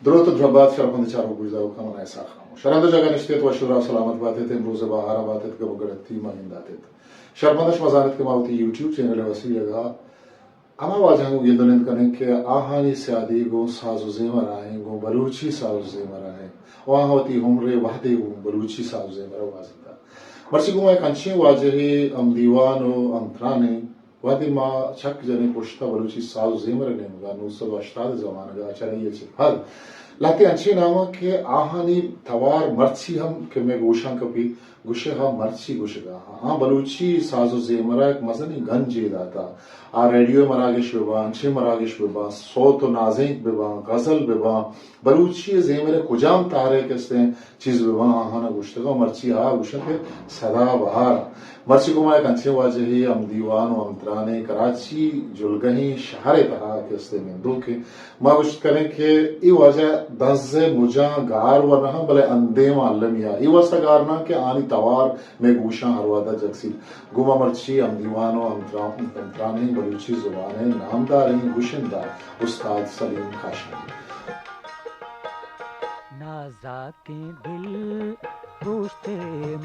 دروت و درہبات شرپند چاروک گوشداروکاں، من اسحاق خاموش۔ ہر ہند و جاگہ نشتیت، وش و راہ سلامت باتیت، امروز ءِ بہار ءَ باتیت، گپ گڑتی ما ننداتیت۔ شرپند، شما زانیت کہ ما وتی یوٹیوب چینل ءِ وسیلگ ءَ ہما واجہاں گوں گند و نند کنیں کہ آہانی سیادی گوں ساز و زیمر ءَ ایں، گوں بلوچی ساز و زیمر ءَ ایں، و آہاں وتی عمر ءِ وہدے گوں بلوچی ساز و زیمر ءَ گوازینتگ۔ مرچی گوں ما یک انچیں واجہے ہمدیوان و ہمترانے، وہدے ما چک جنیں پشت ءَ بلوچی ساز و زیمر ءِ نیمگ ءَ نو سد و ہشتاد ءِ زمانگ ءَ چرئی ءَ چہ پد لہتے انچیں ناماں کہ آہانی توار مرچی ہم کہ مئے گوشاں کپی، گوشے ہا مرچی گوشگ ءَ آں۔ آ بلوچی ساز و زیمر ءَ یک مزنیں گنجے داتا۔ آ ریڈیو ءِ مراگش بہ باں، انچیں مراگش بہ باں، سوت و نازینک بہ باں، غزل بہ باں، بلوچی ءِ زیمر ءِ کجام تہرے کہ استیں چیز بہ باں، آہاں گوشتگ ءُ مرچی آ گوشنت کہ سدا بہار۔ مرچی گوں ما یک انچیں واجہے ہمدیوان و ہمترانے، کراچی جلگہیں شہر ءِ تہا کہ استیں نندوکیں۔ ما گوشت کنیں کہ اے واجہ دنز ءِ مجاں گار و نہ، بلے اندیم المی ءَ اے واسطہ گار نہ کہ آنی توار مئے گوشاں ہر وہدا جکسیت۔ گوں ما مرچی ہمدیوان و ہمترا-، ہمترانیں بلوچی زبان ءِ نامداریں گشندہ استاد سلیم کاشانی۔ نازاکیں دل پروشتے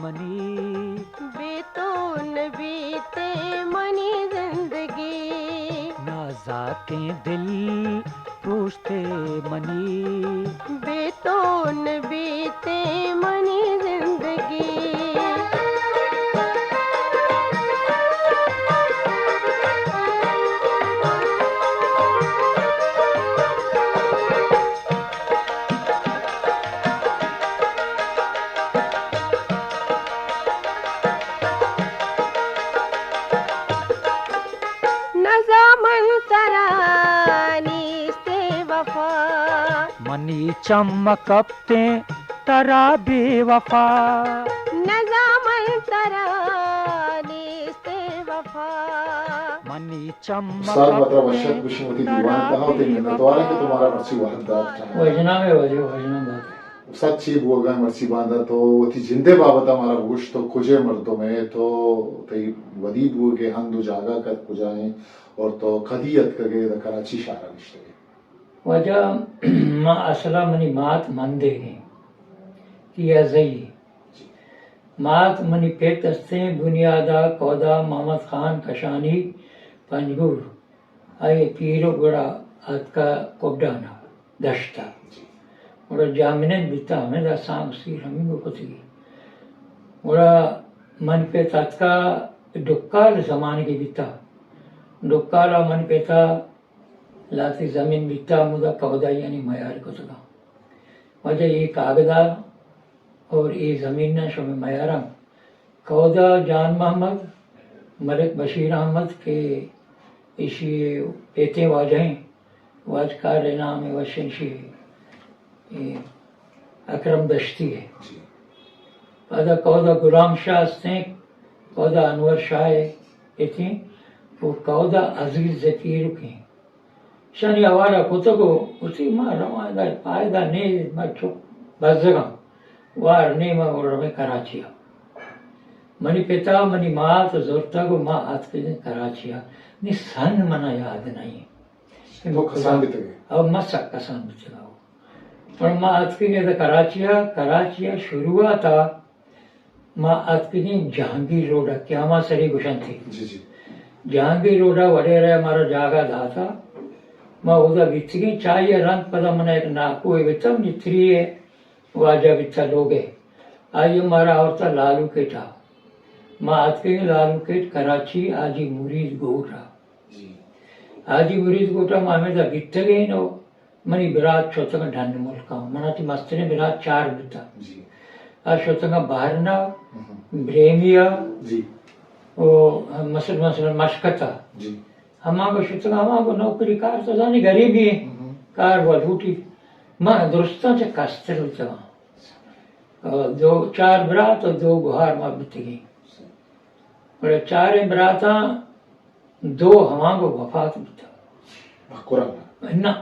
منی، بے تو نہ بیتے منی زندگی۔ نازاکیں دل پروشتے منی، بے تو نہ بیتے منی زندگی۔ نزاناں من ترا نیست وفا۔ منی چم کپتیں ترا بے وفا۔ نزاناں من ترا نیست وفا۔ منی چم استاد، ما ترا وش اتک گوشیں وتی دیوان ءِ تہا، وتی منتوار ایں کہ تو مارا مرچی وہد دات۔ وژنام ءَ واجہ، وژنام دات۔ استاد، چے بوگا مرچی باندا تو وتی جند ءِ بابت ءَ مارا گوشت، تو کجے مردمے، تو تئی ودی بوگ ءِ ہند و جاگہ کت کجا ایں اور تو کدی اتکگ ئے ادا کراچی شہر ءَ نشتگ ئے؟ واجہ، ما اصلا منی مات مندے ایں، تیازئی۔ مات منی پت استیں، بنیادا کودا محمد خان کشانی پنجگور۔ آئی ءِ پیرک گڑا اتکا کڈان ءَ دشت ءَ۔ جی۔ گڑا جاہ منند بیتا، ہمدا سانگ سیر ہمینگو کتگی۔ گڑا من پت اتکا ڈکال زمانگے بیتا۔ ڈکال ءَ من پتا لہتے زمین بیتا، ہمودا کہدائیانی میار کتگا۔ واجہ اے کاگدا اور اے زمین ءَ شمئے میاراں۔ کہدا جان محمد، ملک بشیر احمد کہ ایشی پیتیں واجہیں، واجکار ءِ نام ءَ وشیں ایشی، اے، اکرم دشتی ءِ۔ جی۔ پدا کہدا غلام شاہ استیں، کہدا انور شاہ ءِ پیتیں، و کہدا عزیز ءِ پیرکیں۔ شانی حوالہ کتگ و گوشتی، ما رواں، ادا پائدہ نے، ما چک بزگاں، وار نے، ما رویں کراچی ءَ۔ منی پتا، منی مات زرتگ و ما اتکگیں کراچی ءَ۔ نی سن منا یاد نہیں۔ تو کسان بیتگ ئے؟ او، ما سک کسان بیتگ آں۔ پر ما اتکگیں ادا کراچی ءَ، کراچی ءَ شروعات ءَ ما اتکگیں جہانگیر روڈ ءَ، کہ ہما سری گوشنتی۔ جی، جی۔ جہانگیر روڈ ءَ وڈیرہ ءَ مارا جاگہ داتا۔ ما اودا بیتگیں، چائی ءَ رند پدا منا یک ناکوے بیتا، منی تری ءِ واجہ بیتا لوگ ءِ۔ آئی ءَ مارا آورتا لالو کیٹ ءَ۔ ما اتکگیں لالو کیٹ کراچی حاجی مرید گوٹ ءَ۔ جی۔ حاجی مرید گوٹ ءَ ما ہمیدا بیتگیں و منی برات شتگ ڈن ملک ءَ، من وتی مستریں برات چار بوتاں۔ جی۔ آ شتگ بہرنا، مہم۔ بریمیا، جی۔ و مثل، مثلاً مشکتا۔ جی۔ ہما گو شتگ، ہما گو نوکری کار، تو زانی غریبی ایں، مہم۔ کار و لوٹی۔ ما درستاں چہ کستر بوتگاں۔ دو، چار برات و دو گہار ما بوتگیں۔ بلے چاریں براتاں دو ہمانگو وفات بوتگ۔ مکران؟ نہ،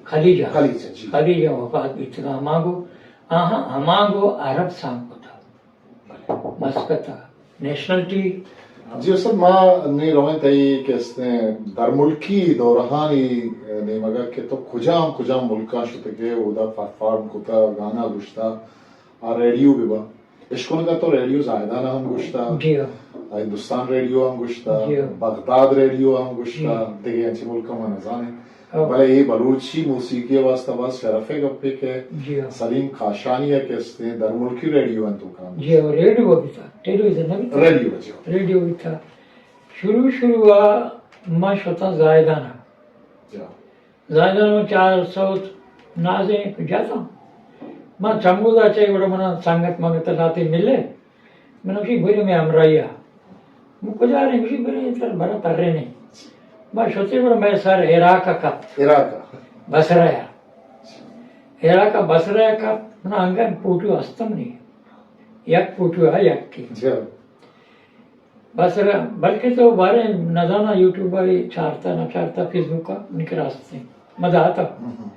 خلیج ءَ۔ خلیج ءَ، جی۔ خلیج ءَ وفات بوتگ۔ ہمانگو، آہاں ہمانگو عرب سانگ کتگ۔ بلے۔ مسقط ءَ۔ نیشنلٹی جی استاد، ما نی رویں تئی کہ استیں درملکی دورہانی نیمگا کہ تو کجام کجام ملکاں شتگے، اودا پرفارم کتا، گانا گشتا، آ ریڈیو بہ با، اشکنگا تو ریڈیو زاہدان ہم گشتا، جی ہاں۔ ہندوستان ریڈیو ہم گشتا، جی ہاں۔ بغداد ریڈیو ہم گشتا، جی۔ دگہ انچیں ملکاں ما نزانیں۔ ہاں۔ بلے اے بلوچی موسیقی ء واستہ باز شرف ء گپے کہ جی ہاں۔ سلیم کاشانی ء کہ استیں درملکی ریڈیو انت توکا۔ جی ہاں، ریڈیو بیتا، ٹیلیویژن نہ بیتا۔ ریڈیو، جی ہاں۔ ریڈیو بیتا۔ شروع شروع ء من شتاں زاہدان ء۔ جی ہاں۔ زاہدان ء من چار سوت نازیں جاتاں۔ من چمودا چے گڑا من سنگت منگت لاتے ملے۔ من گوشی، برے مئے ہمراہی ء۔ من کجا رہے؟ گوشی، برے تر برا ترے نہیں۔ ما شتے گڑا مئے سر عراق ء کپت۔ عراق ء؟ بصرہ ء۔ عراق ء بصرہ ء کپت، من انگن پوٹو ہستم نہیں۔ یک پوٹو ہے، یک کی۔ جی۔ بصرہ، بلکہ تو بارے نزانا یوٹیوب ء چارتا نہ چارتا، فیس بک ء من کہ راست ہیں۔ مداحت ء۔ ہم۔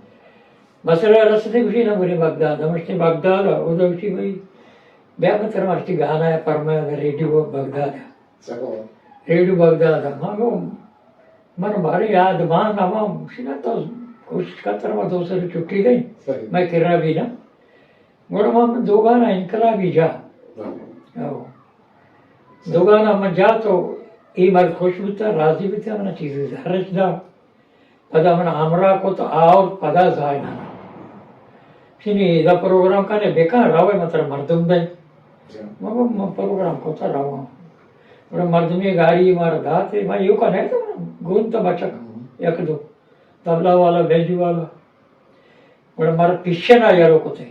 بصرہ رستے گوشی نہ برے بغداد ء۔ مشتے بغداد ء، اودا گوشی بھئی، بیا من ترا مرچی گانا ء پرمایا ریڈیو بغداد ء۔ سکو۔ ریڈیو بغداد ء۔ ما گو، من بارے یاد مان نہ مان، گوشی نہ تو کوشش کر، ترا ما دو سال چھٹی دیں۔ صحیح۔ میں کرا بھی نہ۔ گڑا ما من دو گانا انقلابی جا۔ ہاں۔ او۔ دو گانا من جا تو اے مرد خوش بوتا، راضی بوتا، من چیزی زہرش دا۔ پدا من ہمراہ کو تو آور پدا زاہدان۔ چنی ادا پروگرام کنے بکن، روے مطلب مردم دے۔ جی۔ من گو من پروگرام کو تو رواں۔ گڑا مردمی گاڑی مارا داتے، من یوکا نہیں تو گون تو بچک ہم۔ یک دو۔ طبلہ والا، بیجو والا۔ گڑا مارا پیشن ء یلو کتے۔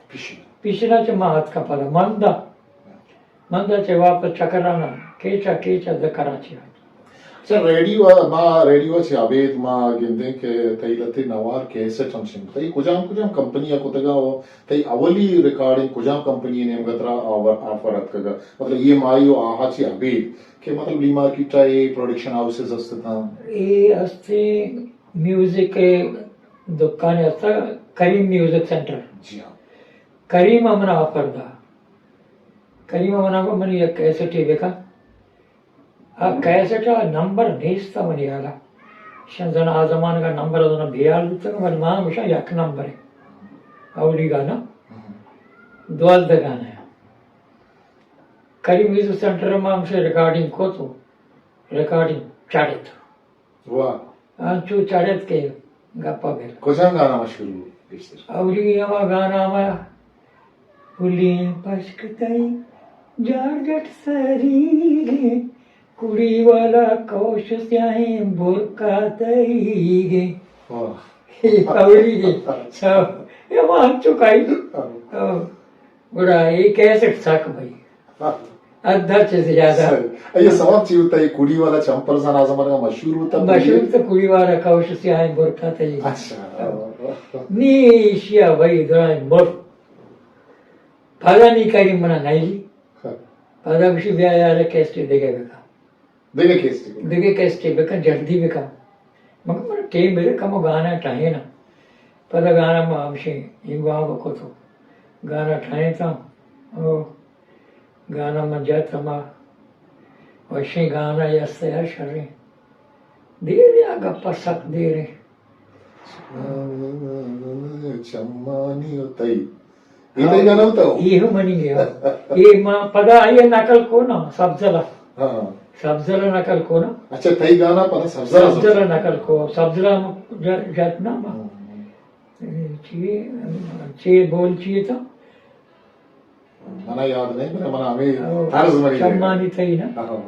پیشن۔ پیشن ء چہ ما اتکاں پدا مندا۔ مندا چہ واپس چکران ء کیچ ء کیچ ء داں کراچی ء۔ اچھا، ریڈیو ء، ما ریڈیو ء چہ ابید ما گندیں کہ تئی لہتے نوار کیسٹ ہم شنگ۔ تئی کجام کجام کمپنی ء کتگاں و تئی اولی ریکارڈنگ کجام کمپنی ء نیمگ ء ترا آور-، آفر اتکگ ء؟ مطلب ای ایم آئی و آہا چہ ابید کہ مطلب لی مارکیٹ ء اے پروڈکشن ہاؤسز است اتاں؟ اے استیں میوزک ء دکانے ہستا، کریم میوزک سینٹر۔ جی ہاں۔ کریم ء من آفر دا۔ کریم ء من ء گو منی یک کیسٹے بکن۔ آ کیسٹ ء نمبر نیست منی حیال ء۔ شن زن آ زمانگ ء نمبر زن بیال بوتگ، بلے ما گوشاں یک نمبر ء۔ اولی گانا۔ دوازدہ گانا ء۔ کریم میوزک سینٹر ء ما ہمشہ ریکارڈنگ کت و ریکارڈنگ چاڑت۔ واہ۔ انچو چڑت کہ گپا بل۔ کجام گانا مشہور بو گیشتر؟ اولی ہما گانا ہما پلیں پشک تئی جاڑ جٹ سریگیں، کڑی والا کوش سیاہیں برکا تئیگیں۔ واہ۔ اولی گے۔ اے ہما انچو کائی۔ ہاں۔ گڑا اے کیسٹ سک بھئی۔ ہاں۔ حد چہ زیادہ۔ صحیح۔ اے سوب چی ہوتا ہے؟ کڑی والا چمپل زن آ زمانہ مشہور ہوتا، مشہور تو کڑی والا کوش سیاہیں برکا تئی۔ اچھا۔ نی ایشیا بھئی درائیں مر۔ پدا نی کری منا نہیں۔ ہاں۔ پدا گوشی بیا یار کیسٹ دگہ بکا۔ دگہ کیسٹے بکن۔ دگہ کیسٹے بکن، جلدی بکن۔ مگر من ٹیم بدے، کمو گانا ٹاہیناں۔ پدا گانا ما ہمشیں اینگو آنگو کتو۔ گانا ٹاہینتاں۔ او گانا من جت ہما وشیں گانا یستے یار شریں۔ دیر یا گپا سک دیریں۔ چمانی و تئی۔ اے تئی گانا ہوتا ہو؟ اے ہم منی ہے۔ اے ما پدا آئی نقل کو نا، سبزلہ۔ ہاں۔ سبزلہ نقل کو نا۔ اچھا، تئی گانا پدا سبزلہ، سبزلہ نقل کو، سبزلہ ہم ج-، جت نا ما۔ ہاں۔ اے چی، چی بول چی تھا؟ منا یاد نہیں، بلے منا ہمیں او، طرز منی چمانی تئی نا؟ ہاں۔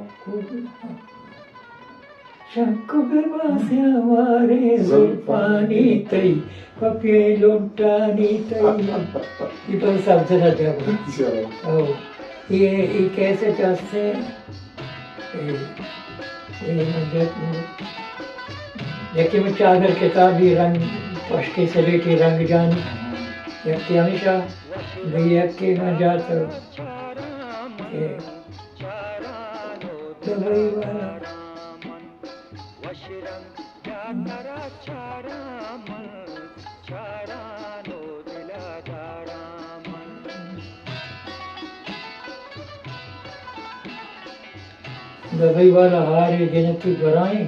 شنک بہ باسیں آواریں زلفانی تئی، پپیئے لنٹانی تئی۔ اے پر سبزلہ جب۔ اچھا۔ او، اے، اے کیسٹ ہستیں، اے، اے من جت، یکی من چادر کتابی رنگ، پشکی سلیٹی رنگ جانی، یکی ہمیشہ، بی یکی من جت، اے، دبئی والا۔ دبئی والا ہارے جنتی برائیں،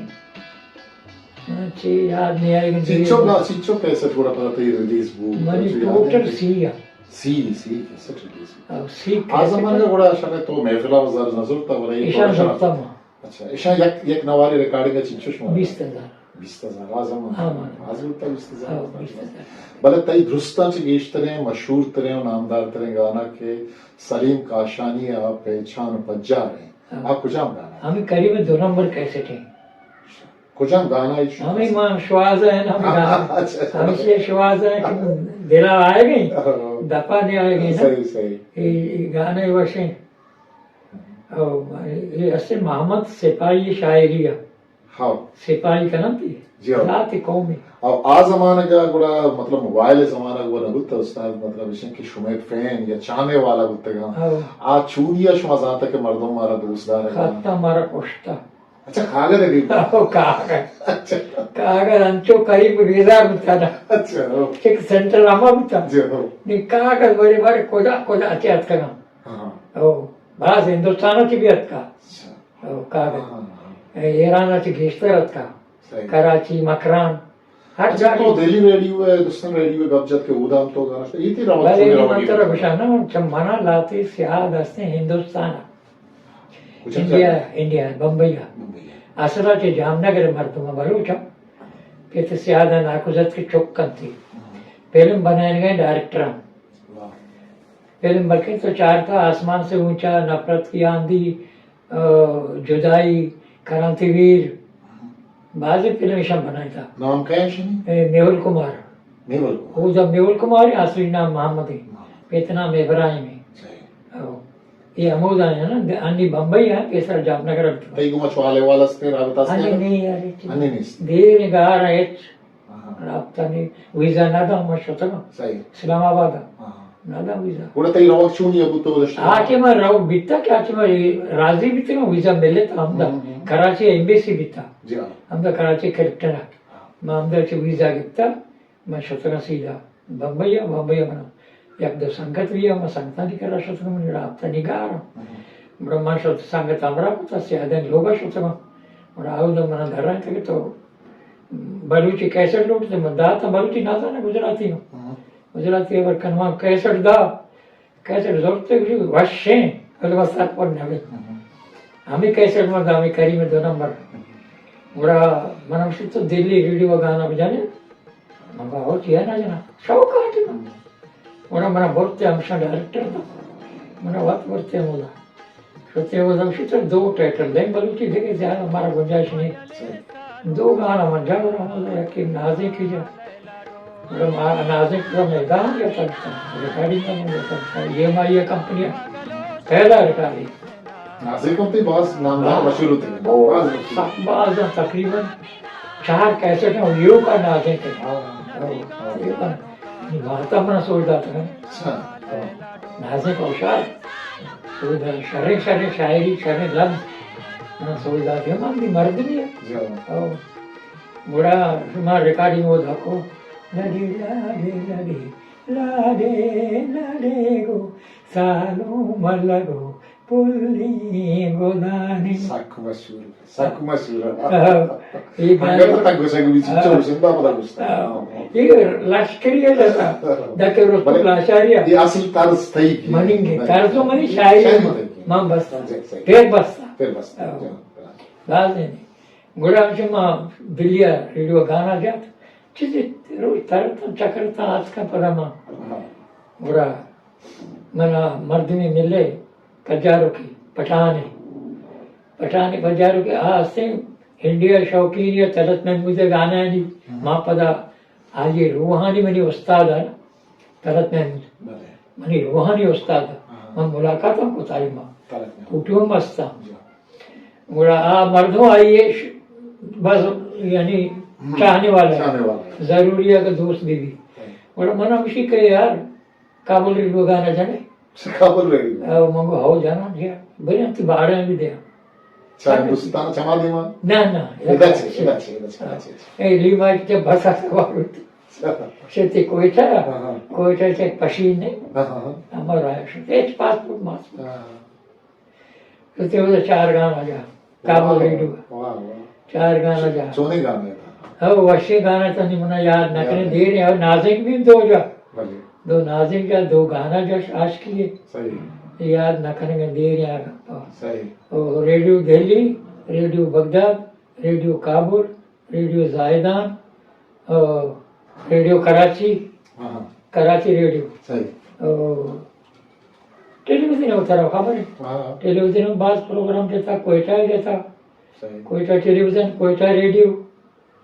چی یاد نہیں آئے گا۔ چنچو گا، چنچو کیسٹ گڑا پدا تئی ریلیز بو؟ منی ٹوٹل سی آ۔ سی، سی کیسٹ ریلیز بو۔ او، سی آ کیسٹ۔ زمانہ گڑا شاید تو محفلہ و زر نظر تا ورے ایشان پروڈکشن زرتا ما۔ اچھا، ایشان یک، یک نواری ریکارڈنگ چنچو شما؟ بیست ہزار۔ بیست ہزار آ زمانہ۔ ہاں، ہاں۔ آ زمانہ بیست ہزار۔ ہاں، بیست ہزار۔ بلے تئی درستاں چہ گیشتریں، مشہور تریں و نامدار تریں گانا کہ سلیم کاشانی آ پہچان و پجار ہیں۔ ہاں۔ آ کجام گانا ہے؟ ہمیں قریب دو نمبر کیسٹ ہیں۔ کجام گانا ہے؟ ہمیں مان شوازہ ہے نا، ہمیں گانا۔ اچھا، اچھا۔ ہمیں یہ شوازہ ہے کہ دلا آئے گئی، ہاں۔ دپا نہیں آئے گئی نا۔ صحیح، صحیح۔ یہ، یہ گانا ہے وشیں۔ او، یہ اصل محمد سپاہی شاعری ہے۔ ہاں۔ سپاہی کنن تھی۔ جی ہاں۔ ذات قومی۔ او آ زمانہ کا گڑا، مطلب، موبائل زمانہ گڑا نہ بوتا استاد، مطلب، ایشن کہ شمئے فین یا چاہنے والا بوتگا۔ ہاں۔ آ چونیا شما زانتا کہ مردم مارا دوست دارے۔ خطا مارا کشتا۔ اچھا، کاغذ ہے بھی؟ او، کاغذ۔ اچھا۔ کاغذ انچو قریب بیزار بوتا نا۔ اچھا، ہاں۔ چک سینٹر ہما بوتا۔ جی ہاں۔ نی کاغذ بڑے بڑے کجا کجا چے اتکگا۔ ہاں۔ او، باز ہندوستان چی بھی اتکا۔ اچھا۔ او، کاغذ۔ ہاں، ہاں، ہاں۔ اے، ایران چی گیشتر اتکا۔ صحیح۔ کراچی، مکران، ہر اچھا، جاگہ۔ تو دہلی ریڈیو ہے، ہندوستان ریڈیو ہے، گپ جت کہ اودا ہم تو گانا شتا، یہ تھی روت بلے، چونے یہ روت من تو یہ۔ رب شاہ نہ، چم منا لاتے سیاد ہستے ہندوستان۔ کجا انڈیا، جاگہ؟ انڈیا، بمبئی۔ بمبئی۔ اصلا چہ جامنگر مردم بلوچ ہم۔ کہ تو سیاد ناکوزت کے چک کنتی۔ ہاں۔ فلم بنائیں گے ڈائریکٹر ہم۔ واہ۔ فلم بلکہ تو چارتا آسمان سے اونچا، نفرت کی آندھی، آ، جدائی، کرانتی ویر، بازیں فلم ایشاں بنائینتا۔ نام کئے ایشانی؟ اے، میہول کمار۔ میہول کمار۔ اودا میہول کمار ہے، اصلی نام محمد ہے۔ محمد۔ پت نام ابراہیم ہے۔ صحیح۔ او، یہ ہمودا ہے نا، انی بمبئی ہے، پیسر جامنگر ہے۔ تئی گوما چوالے والا استے، رابطہ استے؟ انی نہیں یار، انی نہیں۔ دیر گار ہے، ہاں۔ رابطہ نہیں، ویزا نہ دا، من شتگاں۔ صحیح۔ اسلام آباد۔ ہاں۔ نہ دا ویزا۔ گڑا تئی روگ چونی ابو تو دشت؟ آ کہ من روگ بیتا کہ آ کہ من راضی بیتا، من ویزا ملے تا ہمدا۔ ہم، ہم۔ کراچی ایمبیسی بیتا۔ جی ہاں۔ ہمدا کراچی کلکٹر ہے۔ ہاں۔ من ہمدا چہ ویزا گپتا، من شتگاں سیدھا بمبئی، بمبئی من یک دو سنگت بھی، من سنگتانی کرا شتگاں، من رابطہ نگار۔ ہم۔ گڑا من شت سنگت ہمراہ کتا، سیادیں لوگا شتگاں۔ گڑا آودا من درائیں کہ تو بلوچی کیسٹ لوٹتے، من داتا، بلوچی نہ زاناں، گجراتی ہوں۔ ہاں۔ گجراتی خبر کنواں کیسٹ دا، کیسٹ زورتے گوشی وشیں، بلے بس سر پر نہ بی۔ ہاں۔ ہمیں کیسٹ من دا، ہمیں کریم دو نمبر۔ گڑا من ہم شت تو دلی ریڈیو گانا بجانے، من با ہو چیا نہ جنا، شوق آتے من۔ گڑا منا برتے ہمشاں ڈائریکٹر دا، منا وقت برتے مولا۔ شتے و زمشی تر دو ٹائٹل دیں بلوچی، دیکھے زیادہ ہمارا گنجائش نہیں۔ دو گانا من جا رہا ہوں، یکی نازیں کی جا۔ گڑا ما-، نازیں کا میدان جاتا بتا، ریکارڈنگ کا من جاتا بتا۔ یہ ہماری یہ کمپنی ہے، پہلا ریکارڈنگ۔ نازیں کمپنی باز نامدار ہاں۔ مشہور ہوتے ہیں۔ وہ باز مشہور۔ سخت باز ہیں، تقریباً چار کیسٹ ہیں، یہ کا نازیں کے۔ ہاں۔ اور یہ کا نبھاتا منا سوچ داتا ہے۔ اچھا۔ نازیں کا ہوشیار۔ شریں، شریں شاعری، شریں لفظ۔ من سوچ داتے ہم، ہم بھی مرد بھی ہے۔ جی ہاں۔ او۔ گڑا شما ریکارڈنگ وہ دھکو۔ لڈے، لڈے، لڈے، لڈے، لڈے گو، سالوں ملگو، پلیں گدانی۔ سک مشہور۔ سک مشہور ہے۔ ہاں، یہ گانا۔ ہنگا تو تک گوشگ بھی چیچو ہاں۔ زندہ پدا گوشتا۔ ہاں۔ یہ لشکری ہے جیسا۔ دکہ رستم بلے، لاشاری ہے۔ یہ اصل طرز تئی کی۔ منی کی۔ طرز تو منی شاعری شاعری ہے۔ تئی کی۔ من بستا۔ ہاں، جی، صحیح۔ پھر بستا۔ پھر بستا۔ ہاں۔ جی۔ باز نہیں۔ گڑا چما دلیا ریڈیو گانا جات۔ چیزی روز ترتا چکرتا آتکا پدا ما۔ ہاں۔ گڑا منا مردمے ملے، پجاروکے، پٹھانے۔ پٹھانے پجاروکے آ ہستیں انڈیا شوقین یا طلعت محمود ءِ گانانی۔ ہم۔ ما پدا آئی روحانی منی استاد ہے نا، طلعت محمود۔ بلے۔ منی روحانی استاد ہے۔ ہاں۔ من ملاقات ہم کتا آئی ما۔ طلعت محمود۔ فوٹو ہم ہستا۔ جی۔ گڑا آ مردم آئی ءِ ش-، بس یعنی ہم۔ چاہنے والا ہے۔ چاہنے والا ہے۔ ضروری ہے کہ دوست بھی بھی۔ صحیح۔ گڑا من ہمشی کہ یار، کابل ریڈیو گانا جنے؟ کابل ریڈیو۔ او، من گو، ہو جانا جی۔ بھئی، انتی باڑے بھی دے۔ چاہ ہندوستان چما دیما؟ نہ، نہ، ادا چے، ادا چے، ادا چے، ادا چے۔ اے، لی مائک تے بس آتا بارو۔ اچھا۔ شتے کوئٹہ، ہاں، ہاں۔ کوئٹہ چے پشین نے۔ ہاں، ہاں، ہاں۔ ہمارا ہے شتے، ایچ پاسپورٹ ماسپورٹ۔ ہاں، ہاں۔ شتے وہ چار گانا جا۔ کابل ریڈیو۔ واہ، واہ۔ چار گانا جا۔ چونیں گانا تھا؟ ہو، وشیں گانا تھا، نی منا یاد نہ کرے، دیر ہے، اور نازنک بھی دو جا۔ بلے۔ دو نازنک جا، دو گانا جا عاشقی ہے۔ صحیح۔ یاد نہ کریں گے، دیر ہے۔ صحیح۔ اور ریڈیو دہلی، ریڈیو بغداد، ریڈیو کابل، ریڈیو زاہدان، او، ریڈیو کراچی، ہاں، ہاں۔ کراچی ریڈیو۔ صحیح۔ او، ٹیلی ویژن ہوتا رہا، خبر ہے؟ ہاں۔ ٹیلی ویژن میں بعض پروگرام دیتا، کوئٹہ ہی دیتا۔ صحیح۔ کوئٹہ ٹیلی ویژن، کوئٹہ ریڈیو۔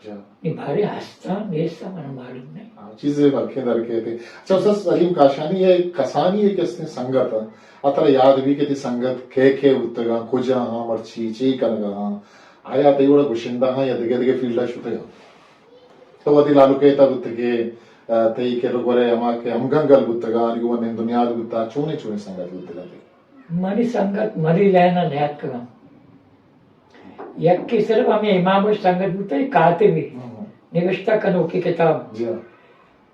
جا۔ یہ بھارے ہستا، نیستا، منا معلوم نہیں۔ ہاں، چیزیں بلکیں در کے تھے۔ اچھا، استاد سلیم کاشانی ہے، کسانی ہے کہ اس نے سنگت ہے۔ اترا یاد بھی کہ تھی سنگت کے کے اتگا، کجا ہاں، مرچی، چی کنگا ہاں۔ آیا تئی وڑا گشندہ ہاں یا دگہ دگہ فیلڈا شتگا؟ تو وتی لالوکے تا بوتگے، آ، تئی کرّ گورے ہما کہ ہمگنگل بوتگا، آنی گوں نند و نیاد بوتا، چونیں چونیں سنگت بوتگا تئی؟ منی سنگت منی لائنا نیاتکگاں۔ یکے صرف ہمیں امام بخش سنگت بوتا، اے کاتبے، ہم۔ نوشتہ کنوکے کتاب۔ جی ہاں۔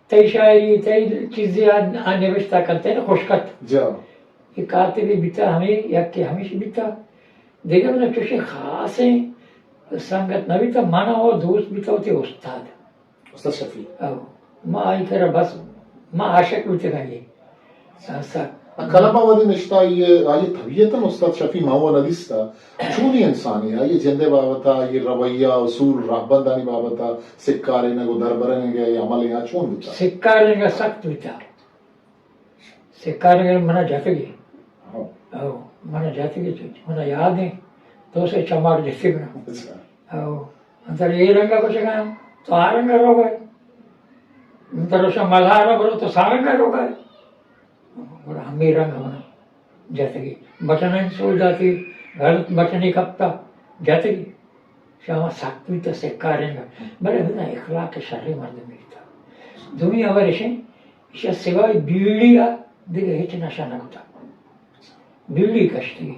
تئی شاعری، تئی چیزے آ، آ نوشتہ کنت، تئی خوش کت۔ جی ہاں۔ اے کاتبے بیتا، ہمیں یکے ہمیش بیتا۔ دگہ منا چوشیں خاصیں سنگت نہ بیتا، منا او دوست بیتا وتی استاد۔ استاد شفیع۔ او، ما آئی کرا بس، ما عاشق بوتگاں یہ۔ سا، سا۔ کلب ء وھدے نشتہ آئی ء، آئی ء طبیعتاً استاد شفیع ما و نہ دیستہ۔ چونیں انسانے؟ آئی ء جند ء بابت ء، آئی ء رویہ، اصول، رھبندانی بابت ء، سکارینگ و دربرینگ ء عمل ء چون بوتہ؟ سکارینگ ء سخت بوتہ۔ سکارینگ ء منا جتگی۔ ہاں۔ او، منا جتگی، منا یاد ایں، دو سے چماٹ جتگی منا۔ اچھا۔ او، من ترا اے رنگ ء گوشگ ء آں، تو آ رنگ ء روگ ء ئے۔ من ترا گوشاں ملہار ء برو، تو سا رنگ ء روگ ء ئے۔ گڑا ہمے رنگ ء من جتگی۔ بٹن ء سوج داتی، غلط بٹنے کپتا، جتگی۔ شاما سک بیتا سکارینگ ء۔ بلے ہدا اخلاق ء شریں مردمے بیتا۔ دومی ہبر اش انت، ایشی ء سوائے بیڑی ء دگہ ہچ نشہ نہ کتا۔ بیڑی کشتگی۔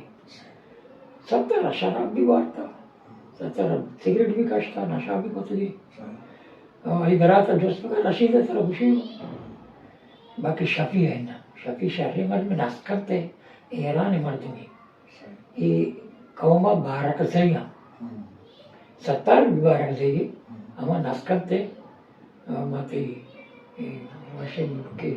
ستر ء شراب بھی وارتا۔ ستر ء سگریٹ بھی کشتا، نشہ بھی کتگی۔ آئی برات ء جست بکن، رشید ء ترا گوشی۔ باقی شفیع ہے نا۔ شفیع شریں مردمے، نسکنت ء ایران مردمے۔ اے قوم ء بارکزئی آں۔ ہم۔ ستار بھی بارکزئی، ہم۔ ہما نسکنت ء، ہما تئی، اے، وشیں ملک ء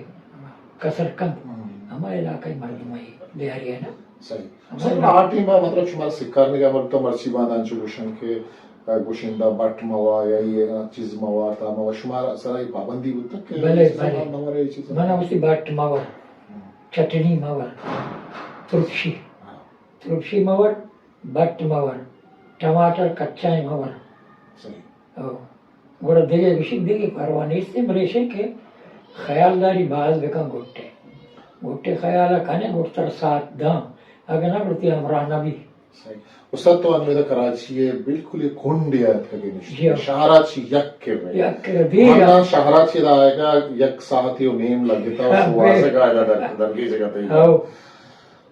کسر کنت، ہم۔ ہما علاقہ ء مردم ء بیاری ء نا۔ صحیح۔ ہما سر، علاقہ آ ٹیم ء مطلب شمارا سکارینگ ء عمل تو مرچی باندا انچو گوشن کہ، ا، گوشندہ بٹ موا یا یہ چیز موا تا موا، شمارا سرا یہ پابندی بوتگ کہ بلے، یہ چیز بلے۔ موا، موا یہ چیز منا وتی بٹ مور، ہم۔ چٹنی مور، ترکشی۔ ہاں۔ ترکشی مور، بٹ مور، ٹماٹر کچائیں مور۔ صحیح۔ او۔ گڑا دگہ گوشی دگہ پرواہ نیست، بلے ایشی کہ خیالداری باز بکن گٹے۔ گٹے خیال کنے گٹ تر ساتھ داں، اگہ نہ گڑتی ہمراہ نہ بی۔ صحیح۔ استاد تو انویدا کراچی ہے، بالکل یہ کنڈ یاد کگے نشتے۔ جی ہاں۔ شہرا چی یک کے رہے۔ یک کے رہے، دیر منا ہے۔ شہرا چی دا آئے گا یک ساعتی و نیم لگتا، ہاں، شوازے بے۔ گا در، درگی جگہ تے۔ ہاں۔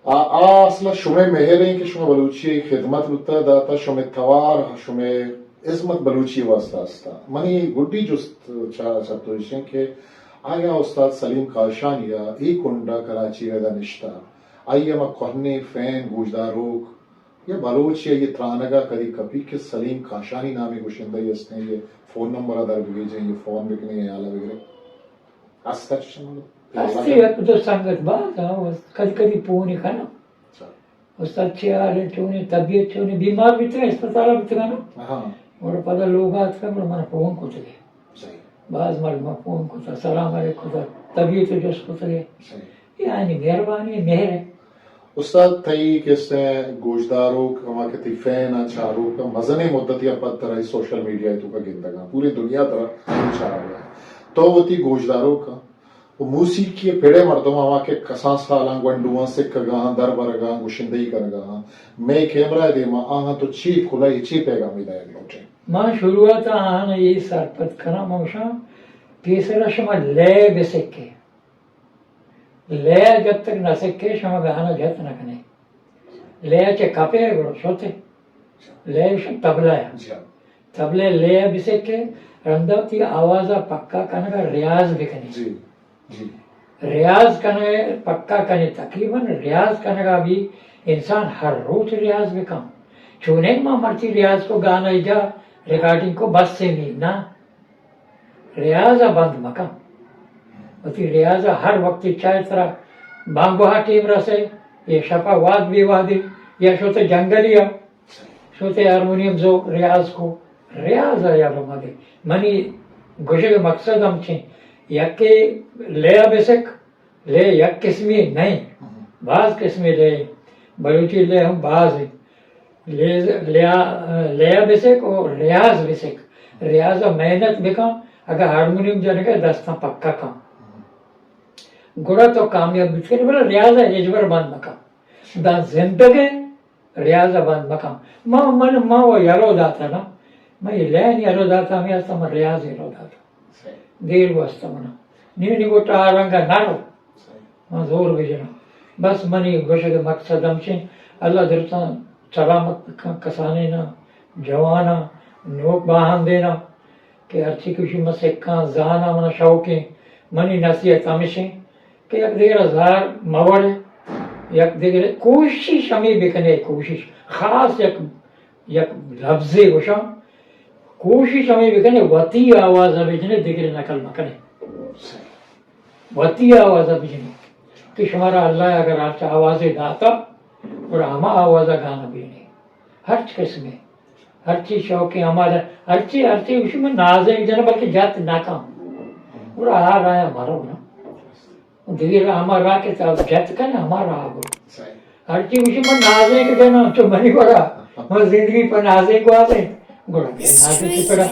آ، آ اصل ء شمئے مہر ایں کہ شما بلوچی ء خدمت بوتہ داتہ، شمئے توار، شمئے ہزمت بلوچی ء واستہ استہ۔ منی گڈی جست چہ، چہ تو ایش انت کہ آیا استاد سلیم کاشانی ء اے کنڈ ء کراچی ء ادا نشتہ، آئی ء ہما کوہنیں فین گوشداروک یا بلوچ ء اے ترانگ ء کدی کپی کہ سلیم کاشانی نامیں گشندہ یے استیں، اے فون نمبر ء در بگیجیں، اے فون بکنیں، اے حال ء بگریں؟ است چشم؟ ہستی یک دو سنگت باز، ہاں، کدی کدی پون کناں۔ اچھا۔ استاد چے حال ہے، چونیں طبیعت، چونیں بیمار بیتگاں، اسپتال بیتگاں نا۔ ہاں۔ اور پدا لوگ آتکا، گڑا من فون کتگے۔ صحیح۔ باز مردم فون کتا، سلام علیک کتا، طبیعت جست کتگے۔ صحیح۔ یعنی مہربانی مہر ہے۔ استاد، تئی کسے گوشداروک، ہما کہ تئی فین آں، چاروک آں، مزنیں مدتے آں پد ترا اے سوشل میڈیا ء توکا گندگ آں، پوری دنیا ترا چارگ ء۔ تو وتی گوشداروک آں و موسیقی ء پڑ ء مردم، ہما کہ کسان سالاں گونڈواں سکگ ء آں، دربرگ ء آں، گشندہی کنگ ء آں، مئے کیمرہ ء دیما آہاں تو چے کلہے، چے پیغامے دئیگ لوٹ ئے؟ من شروعات ء آہاں اے سرپد کناں، من گوشاں، پیسرا شما لئے بہ سکے۔ لئے جب تک نہ سکے، شما گانا جت نہ کنے۔ لئے چہ کپے گڑا شتے۔ لئے شو تبلہ ہے۔ جی ہاں۔ تبلہ لئے بہ سکے، رندا وتی آوازا پکا کنگا ریاض بکنے۔ جی، جی۔ ریاض کنگا پکا کنے، تقریباً ریاض کنگا بھی انسان ہر روچ ریاض بکن۔ چونیں ما مرچی ریاض کو گانا ایجا ریکارڈنگ کو بس سے نہیں نا۔ ریاض ء بند مکن۔ وتی ریاض ء ہر وقتی چاہے ترا بانگوہا ٹیم رسے، یا شپا واد بے وادی، یا شوتے جنگلی ء، شوتے ہارمونیم زو ریاض کو، ریاض ء یلو مدے۔ منی گوشگ مقصد ہم چیں، یکے لے ء بسک، لے یک قسمی نہیں، باز قسمی لے، بلوچی لے ہم باز ہیں۔ لے، لیا، لے بسک و ریاض بسک۔ ریاض ء محنت بکن، اگاں ہارمونیم جنگ ء دستاں پکا کن، گڑا تو کامیاب بیت کنی، بلے ریاض ء ہچبر بند مکن۔ داں زندگ ء ریاض ء بند مکن۔ ما، من، ما و یلو داتا نا، من یہ لین یلو داتا، ہمیں ہستا من ریاض یلو داتا۔ دیر گوستا منا۔ نیو نیو ٹا رنگا نہ رو۔ من زور بجناں۔ بس منی گوشگ مقصد ہمشیں، اللہ درستاں سلامت بکن، کسانیناں، جواناں، نوک باہندیناں کہ ہرچی کہ شما سکاں، زاناں، منا شوقیں۔ منی نصیحت ہمشیں کہ یک دگرا زار مہ وڑے، یک دگرے کوشش ہمیں بکنے، کوشش خاص یک، یک لفظے گوشاں، کوشش ہمیں بکنے وتی آواز ء بجنے، دگرے نقل مکنے۔ وتی آواز ء بجنے کہ شمارا اللہ ء اگر ہرچ آوازے داتا، گڑا ہما آواز ء گانا بینے۔ ہرچ قسمے، ہرچی شوقیں ہما، ہرچی، ہرچی گوشی من نازینک جناں بلکہ جت نہ کن۔ گڑا آ راہ ء مرو نا۔ دگہ راہ، ہما راہ کہ تو جت کن، ہما راہ برو۔ ہرچی گوشی من نازینک جناں، چو منی گڑا، من زندگی پہ نازینک گوازیں۔ گڑا بیا نازینک پڑا۔